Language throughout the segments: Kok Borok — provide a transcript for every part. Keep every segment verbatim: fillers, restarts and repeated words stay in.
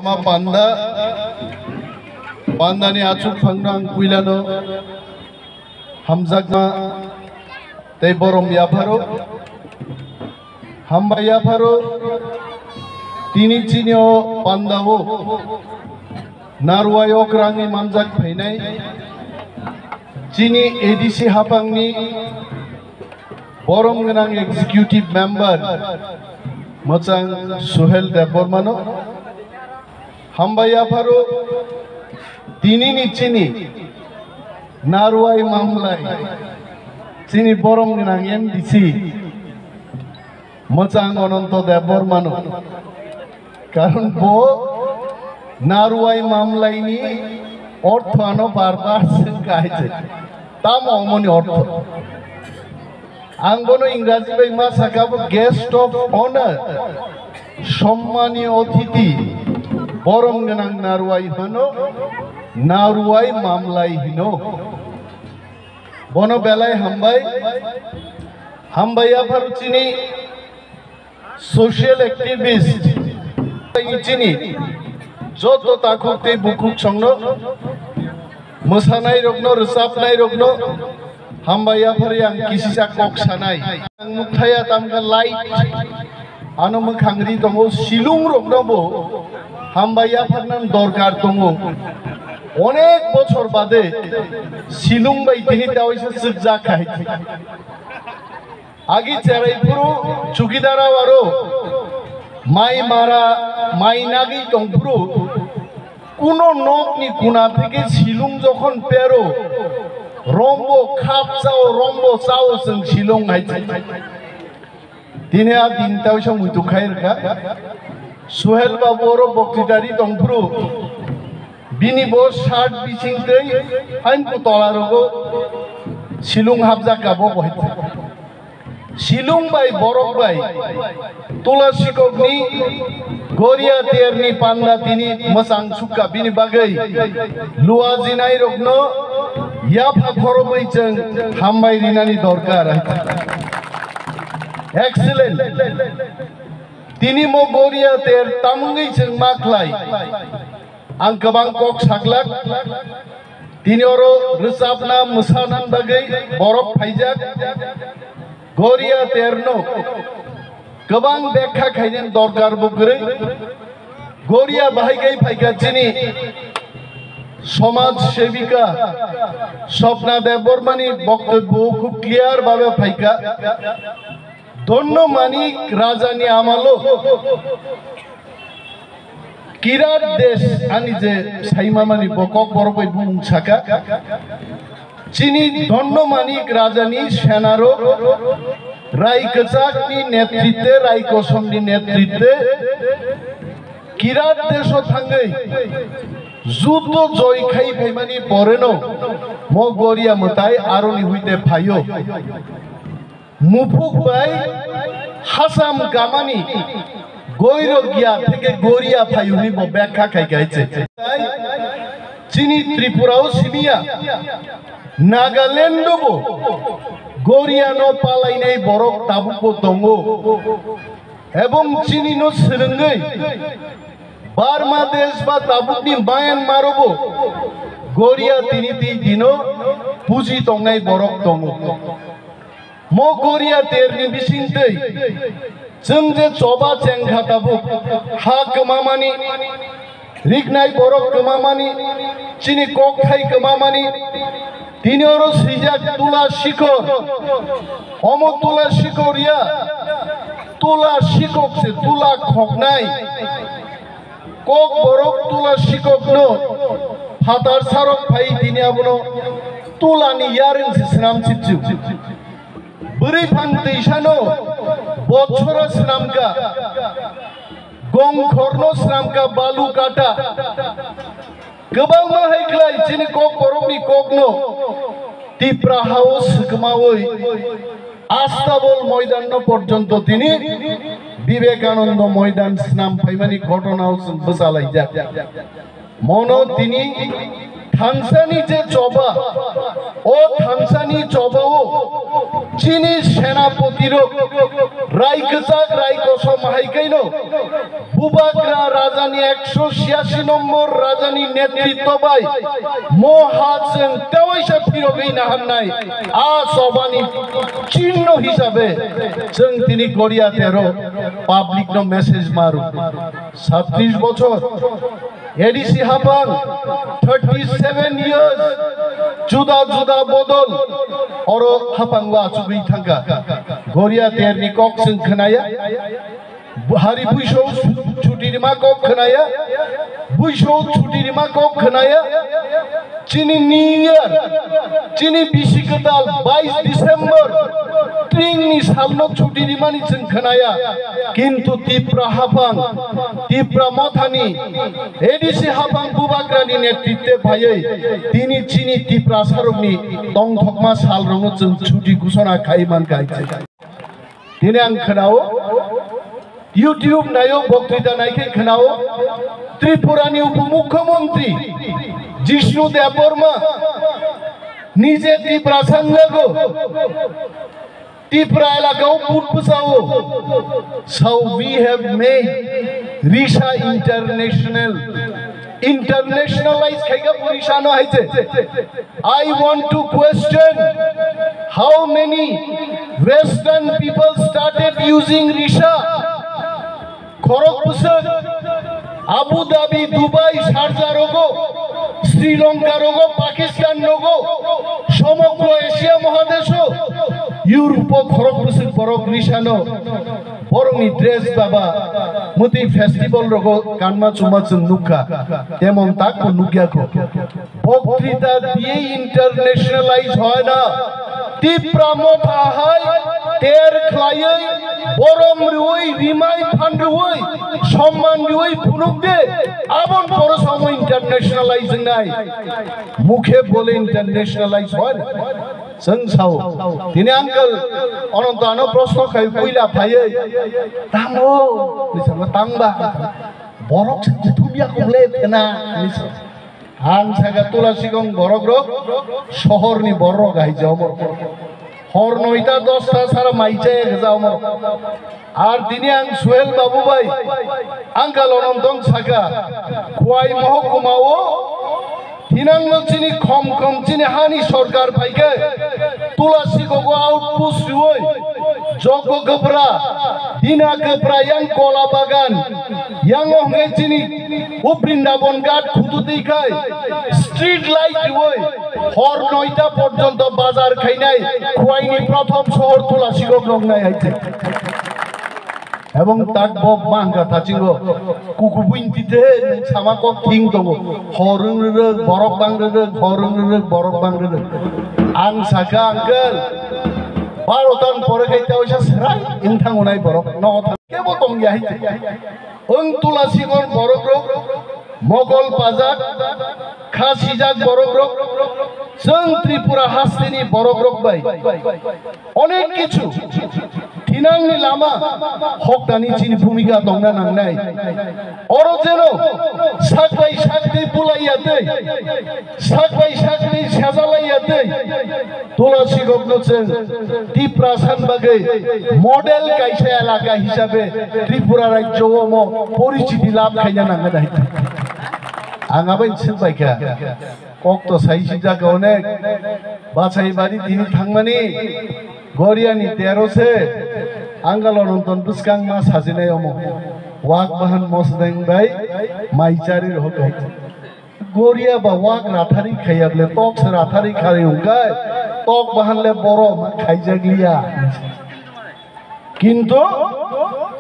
Ma panda, pandani achuk phangrang puilano hamjakma tei borom yapharo. Hambai yapharo tini chini o panda o narwai okrangni manjak phainai chini A D C hapangni borom gwnang executive member mwchang Suhel Debbarmano. Hambai yapharo tinini chini narwai mamlai chini borom gwnang M D C mwchang Ananto Debbarmano. Karon bo narwai mamlaini ortho ano bar bar swngkha hai se. Tamo omoni ortho? Ang bono Ingraji bai ma saka bo guest of honor, sommani othiti, borom gwnang narwai hino, narwai mamlai hino. Bono belai hambai, hambai yapharo chini social activist, chini joto takhuk tei bukhuk songno, mwsanai rokno, rwchapnai rokno hambai yaphari ang kisisa kok sanai. Ang nukthaya tamkha light, ano mwkhang ri tongo, silung rokno bo hambai yapharna dorkar tongo. Onek bochor bade silung bai tini tawaisa chwkjak khai. Agi cherai phuru chukidar aro mai mara, mai nagwi tong phuru kuno nokni kuna theke silung jokhon pero, rombo khap chao, rombo chao chwng silung hai. Tini a din tawisa muitu khai rwkha. Suhel babu oro boktitari tong phuru bini bo shirt bising tei haimku tola rogo silung hapjak ka bo bo hai. Silung bai borok bai tula sikokni goria terni panda tini mwchang sukha bini bagwi luajinai rokno yapha khorobwi chwng hambai rinani dorkar. Excellent. Tini mo goria ter tamungwi chwng ma khlai. Ang kwbang kok saklak. Tini oro rwchapna, mwsana bagwi borok phaijak. Goria terno kwbang bekha khainani dorkar bo kwrwi. Goria bahai kai phaikha chini somaj sevika Swapna Debbarmani boktobyo khub clear babe phaikha. Dhonno Manik Rajani amalo Kirat Desh ani je saimamani bo kokborok bai bumung saka. Chini Dhonno Manik Rajani senaro Rai Kwchakni netritwe, Rai Kosomni netritwe Kirat Desho thangwi juddho joy khai phaimani poreno mo Goria mwtai aroni huite phaio. Muphuk bai Hasam gamani goiro giya theke goria phayuni bo bekha khai kaiche. Chini Tripura o simiya Nagaland bo goria no palainai borok tabuk bo tongo. Ebong chini no swrwngwi Burma desh ba tabukni Myanmar o bo goria tini twi dino puji tongnai borok tongo. Mo goria terni bisingtwi chwng je choba chengkha tabuk ha kwmamani, riknai borok kwmamani, chini kokthai kwmamani, tini oro swijak tula sikor, omo tula sikor ya, tula sikok se tula khoknai. Kok borok tula sikokno phatar sarok phai tini abono tulani yarwng se swnam sipsu. Bwrwi phang twisano bochora swnamkha, gongkhorno swnamkha balu kata. Kwbangma hai khlai chini kok borokni kokno Tipra hao swkmawi Astabol moidanno porjonto tini Vivekananda moidan swnam phaimani ghotona o chwng bwchalaijak. Mono tini thansani je choba, o thansani choba o Chini senapoti rok rai kwchak rai kosom hai kaino Bubagra rajani ekso chiyasi nombor rajani netritto bai mo ha chwng tewaisa phirogwi nahannai a chobani chinno hisabe chwng tini Goria tero public no message maru. Satris bochor A D C hapang, thirty seven years, juda juda bodol, oro hapang wa achugwi thangkha. Goria terni kok chwng khnaya, hari buiso chuti rima kok khnaya, buiso chuti rima kok khnaya, chini new year, chini bisi kwtal bais December, tringni salno chuti rimani chwng khnaya, kintu Tipra hapang, Tipra mothani A D C hapang Bubagrani netritwe phaiwi tini chini Tiprasarokni tongthokma salrokno chwng chuti ghosona khai mankha. Tini ang khnao, YouTube naio, boktwita naikhe khnao, Tripurani Upomukhyamantri Jishnu Debbarma nije Tiprasa wnglago. Tipra elakao vote bwsao. So we have made Risha international. Internationalize khaika bo Risha no hai se. I want to question how many Western people started using Risha. Khorok bwswk Abu Dhabi, Dubai, Sharjah rogo, Sri Lanka rogo, Pakistan rogo, somogro Asia Mahadesho, Europe o khorok bwswk borok Risha no, borokni dress baba, mwtwi festival rogo kanma chuma chwng nukha, temon tak bo nukya kho. Boktwita diye internationalize hoy na. Tipra motha hai ter khlaiwi, borom rwui, rimai phan rwui, somman rwui phunuk de, abon poro samo internationalize wngnai. Mukhe bole internationalize hoy na. Chwng sao. Tini uncle Ananto ano proshno khai puila phaiwi, "Tamo?" Ni sama, "Tangba." "Borok se kuthum ya kok le phena." Ni sa-, ang saka Tulasigong borok rok, sohor ni borok hai je omo. Hor noita dosta sara mai chaya gja omo. Ar tini ang Suhel Babu bai, uncle Ananto saka, Khwai Mohokuma o, thinang no chini khom khom chini hani sorkar phaikhe, Tulasigogo outpost riui, Jogo Gopra, Dina Gopra yang Kola Bagan, yang o hwngai chini o Brindaban Ghat khututwi khai, street light riui, hor noita porjonto bazar khainai, Khwaini prothom sohor Tulasigog nongnai hai se. Ebong tak bo ma hwnkha thachingo, kuku buini tite nwng sama kok thing tongo, hor wng rwrwk, borok bang rwrwk, hor wng rwrwk, borok bang rwrwk. Ang saka, uncle, baro tan pore khai ta waisa serai wng thango nai borok, nogo thang kebo tong ya hai. Wng Tulasigong borok rok, Mogol pajak, kha sijak borok rok, chwng Tripura hasteni borok rok bai onek kichu thinangni lama hoktani chini bhumika tongna nangnai. Oro jeno sak bai sak tei bulai ya tei, sak bai sak tei sejalai ya tei, Tulasigogno chwng Tiprasa ni bagwi model kaisa elaka hisabe Tripura rajyo o omo porichiti lab khaina nangna hai. Ang abai swng bai kha. Kok to sai si jaga onek. Bachai bari tini thangmani Goria ni tero se, Uncle Ananto bwskang ma sajinai omo. Wak bahan mosdeng bai mai chari rohok hai. Goria ba wak rathari khaiya ble tok se rathari khari hwnkhe tok bahan le boro ma khaijak liya. Kintu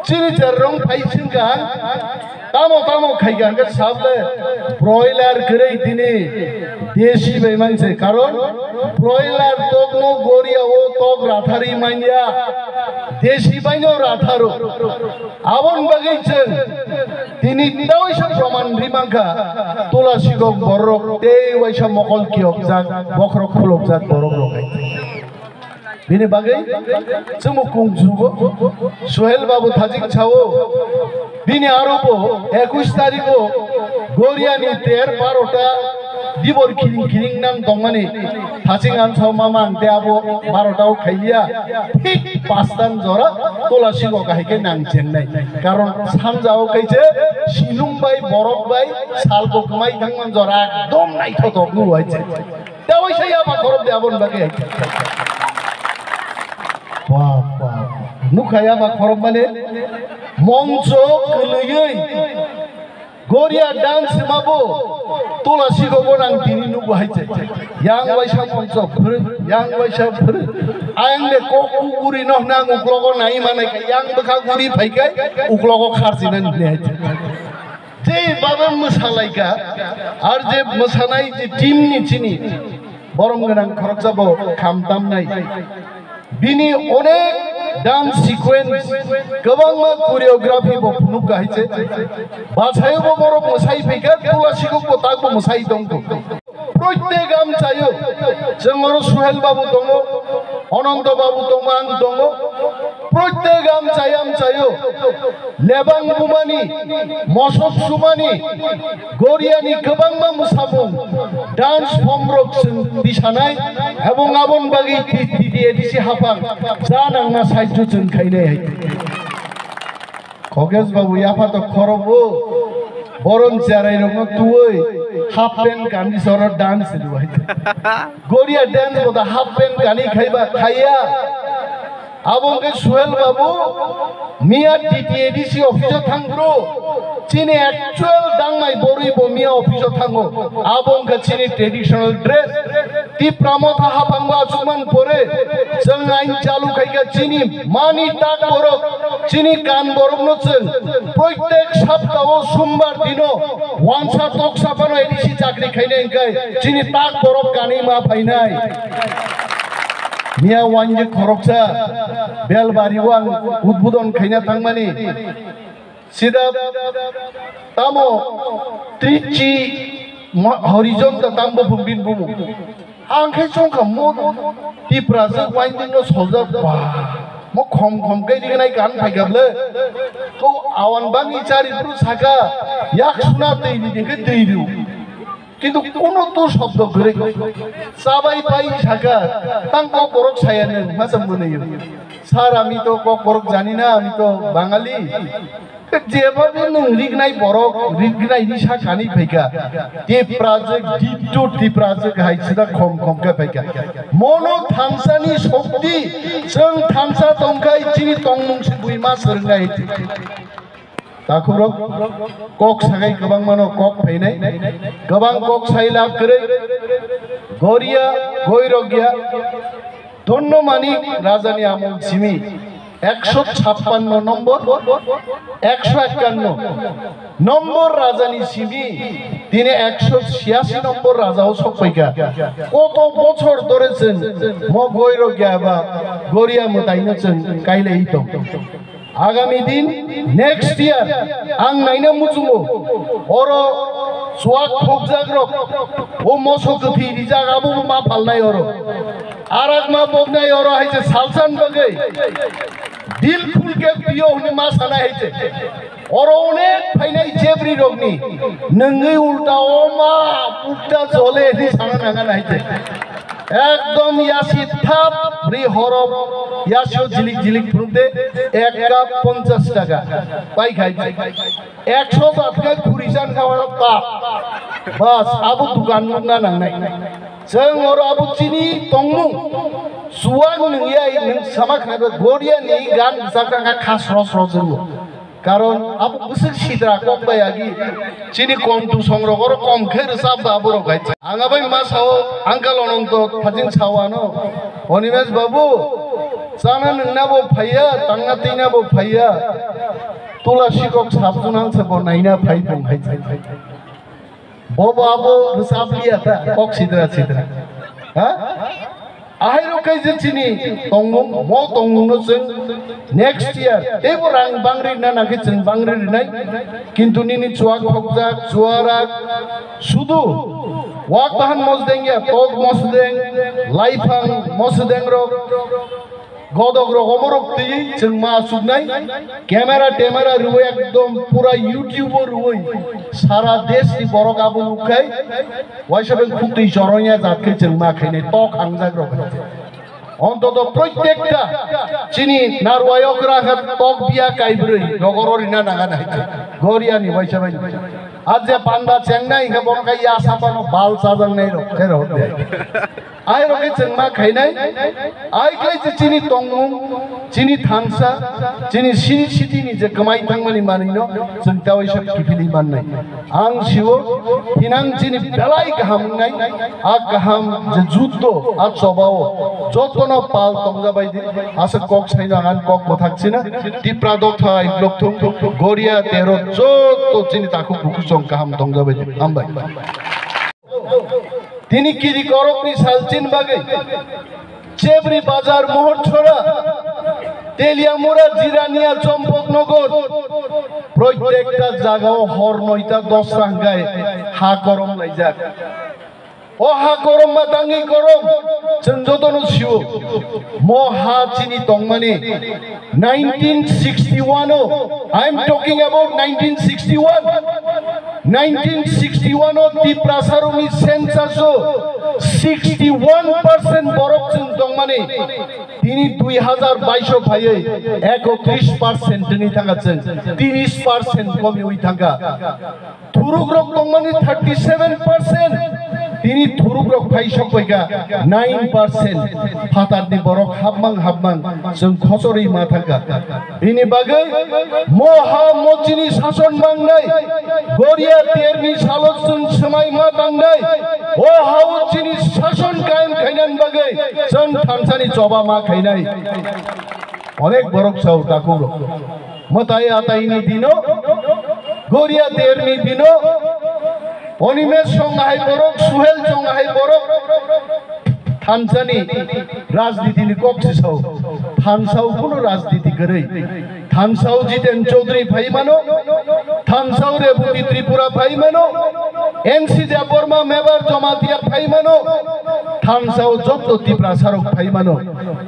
chini cherrong phai singkha tamo tamo khaikha hwnkhe sable broiler kwrwi tini desi bai manse, karon broiler tokno Goria o tok rathari manya, desi baino ratharo. Aboni bagwi chwng tini taisa proman ri mankha, Tulasigog borok tei waisa mokol kiyokjak, bokhorok khulokjak borok rok hai. Bini bagwi chwngbo kung jugo, Suhel babu thajik sao, bini aro bo ekush tarikh o Goria ni ter barota Dibor kiring kiring nang tongmani thaching ang sao mama ang de abo barota o khailiya, thik pastan jora tola sigo kahai khe nang chengnai. Karon sanja o kaise sinung bai borok bai salbo kwmai thangman jora ekdom naithotok nung hai se. Tawai sai apa khorok de abon bagwi hai. Bap, bap. Nukha ya ba khorok mane moncho kwlwiwi Goria dance ma bo tola sigo bo nang tini nugo hai se. Yang waisa moncho phwrwng, yang waisa phwrwng. Ayang de kok uguri no nang uklogo nai manai khe yang bwkha guri phai khe uklogo kharjina nini hai se. Je baba mwsalaika, ar je mwsanai je team ni chini borom gwnang khoroksa bo kham tamnai. Bini onek dance sequence, kwbangma choreography bo phunuk kahai se. Basayo bo borok mwsai phaikha, tula sikok bo tak bo mwsai tongkho. Proitek amchaio, chwng oro Suhel babu tongo, Ononto babu tongo, ang tongo. Proitek amchai amchaio, lebang bumani, mosok sumani, Goriani kwbangma mwsamung, dance form rok chwng tisanai, ebong aboni bagwi T T A D C haphang ja nangma saichung chwng khainai hai. Khoges babu yapha to khorobo, boron cherai rokno tuwi half pant kanwi soro dance rwai. Goria dance bo da half pant kanwi khaiba khaiya. Abo wngkhe Suhel babu, miya T T A D C office o thang bro. Chini actual dangnai borwi bo miya office o thango. Abo wngkha chini traditional dress. Tipra motha haphangbo achukman pore, chwng ain chalu khaikha chini mani tak borok, chini kan borokno chwng proitek saptao sombar dino wansa toksa phano A D C chakri khainai hwnkhe chini tak borok kanwi ma phainai. Miya wanjwi khoroksa Belbari o ang udbodon khaina thangmani. Sida tamo trichi mo-, horizon da tambo bumbin bumu. Ang khe chongkha mo Tipra je winding no sojak ba. Mo khom khom kai rinai kan phai gable. Ko awan bangi chari bru saka yak suna tei ni dekhe tei ru. Kintu kuno tu shobdo kwrwi. Chabai pai saka, tang kok borok saya nung, masa mwnwi. Sir, ami to kok borok jani na, ami to Bangali. Jeba be nung rignai borok, rignai ni sakani phaika. Tipra je, ditto Tipra je hai sida khom khom khe phaika. Mono thansani shokti, chwng thansa tongkhai chini tongmung si bui ma swrwngnai. Takhukrok kok sagai kwbangmano kok phainai, kwbang kok sai lab kwrwi, Goria, Goirogya, Dhonno Manik rajani amol simi ekso chappanno nombor, ekso ekkanno nombor rajani simi tini ekso chiyasi nombor rajao sokphaikha. Koto bochor dore chwng mo Goirogya ba Goria mwtaino chwng kailaiwi tong. Agami din, next year, ang naina muchungo, oro chuak khokjak rok, o moso kwthwi rijak, abo bo ma phalnai oro. Arak ma boknai oro hai se salsan bagwi, dil phul ke piyo hwnwi ma sanai hai se. Oro onek phainai jebri rokni, nungwi ulta o ma pukta jole hwnwi sana nangani hai se. Ekdom yasi thap ri horop yasio jilik jilik phunukde ek cup ponchas taka. Pai khai. Ekso jat khe khuri chan kha wala tap. Bas, abo dukan nukna nangnai. Chwng oro abo chini tongmung. Suwang nung yai nung sama kha Goria ni gan bwsajak kha sro sro jwngo. Karon abo bwswk sidra kok bai agi chini kom tu songrok oro kom khe rwchap ba borok hai. Ang abai ma sao uncle Ononto thajin sao ano, Onimesh babu, chana nungna bo phaiya, tangna tina bo phaiya, tula sikok sabjunang se bo naina phai tong hai. Bobo abo rwchap liya ta, kok sidra sidra. Ha? Ahai rok kai je chini tongmung, mo tongmung no chwng next year teibo rang bangri na nangkhe chwng bangri rinai. Kintu nini chuak khokjak, chuarak, sudu wak bahan mosdeng ya, tok mosdeng, laiphang mosdeng rok, Godok rok omorok twi chwng ma chuknai. Camera temera rwui ekdom pura YouTube o rwui sara desh ni borok abo nukhai. Waisa beng khuk twi choronya jat khe chwng ma khainai tok hangjak rok hai. Ontoto proitekta chini narwai okra khe tok biya kaibrwi nogoro rina naga nai khe. Goria ni waisa beng. Aje panda chengnai khe bono khe ya sapano bal chajaknai rok khe rok de. Ai rok khe chwng ma khainai, ai khlai se chini tongmung, chini thansa, chini sini siti ni je kwmai thangmani manwi no chwng tawai se kiphilwi mannai. Ang siwo hinang chini belai kaham wngnai, a kaham je juddo, a chobao jotono pal tongjabai di, aswk kok saino ang ani kok mwthak sina, Tipra Dothai, Blokthung, Goria tero joto chini takhuk bukhuk chwng kaham tongjabai di. Hambai. Tini kiri korokni salchin bagwi Chebri Bazar, Mohorchora, Teliamura, Jirania, Chompoknogor, proitekta jagao hor noita dosta hwnkhe ha korom laijak. O ha korom ma tangwi korom chwng jotono sio. Mo ha chini tongmani nineteen sixty-one o, I am talking about nineteen sixty-one. Nineteen sixty-one o Tiprasarokni census o sixty-one percent borok chwng tongmani, tini dui hazar bais o phaiwi ekotris percent tini thangkha chwng, tris percent komiwi thangkha. Thurukrok tongmani thirty seven percent, tini thurukrok phai sokpaikha nine percent. Phatarni borok hapmang hapmang chwng khochorwi ma thangkha. Bini bagwi mo ha mo chini sason mangnai, Goria terni salo chwng swmai ma tangnai, o ha o chini sason kayam khainani bagwi chwng thansani choba ma khainai. Onek borok sao takhuk rok. Mwtai atai ni dino, Goria ter ni dino, Onimesh chwng hai borok, Suhel chwng hai borok, thansani rajniti ni kok se sao, thansao kuno rajniti kwrwi. Thansao Jiten Chaudhary phai mano, thansao Rebhuti Tripura phai mano, N C Debbarma Mebar Jamatia phai mano, thansao jotto Tiprasarok phai mano.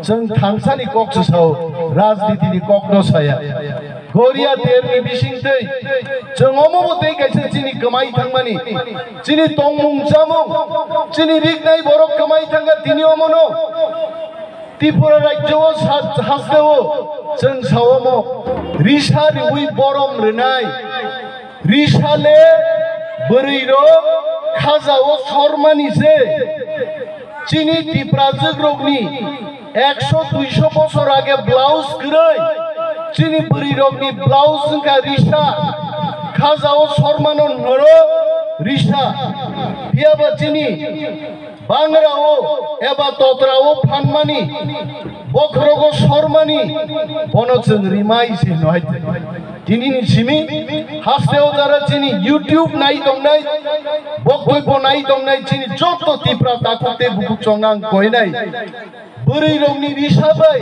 Chwng thansani kok se sao, rajniti ni kok no saya. Goria ter ni bising twi chwng omo bo tei kaisa chini kwmai thangmani, chini tongmung chamung, chini riknai borok kwmai thangkha tini omono. Tripura rajyo o sa-, haste o chwng sao omo risa riwi borom rwnai. Risa le bwrwi rok khaja o sormani se. Chini Tiprajwk rokni ekso duiso bosor age blouse kwrwi, chini bwrwi rokni blouse wngkha risa, khaja o sormano hwnwi risa. Phiya ba chini bangra o eba totra o phanmani, bokhorogo sormani, bono chwng rimai se hwnwi hai. Tini ni simi haste o jara chini YouTube nai tongnai, boktoi bo nai tongnai chini joto Tipra takhuk tei bukhuk chongnang koinai. Bwrwi rokni risa bai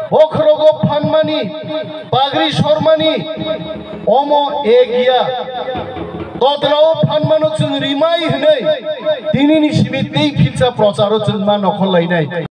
bokhorogo phanmani, pagri sormani, omo ek ya. Totra o phanmano chwng rimai hwnwi tini ni simi tei phitsa procharo chwng ma nokhol lainai.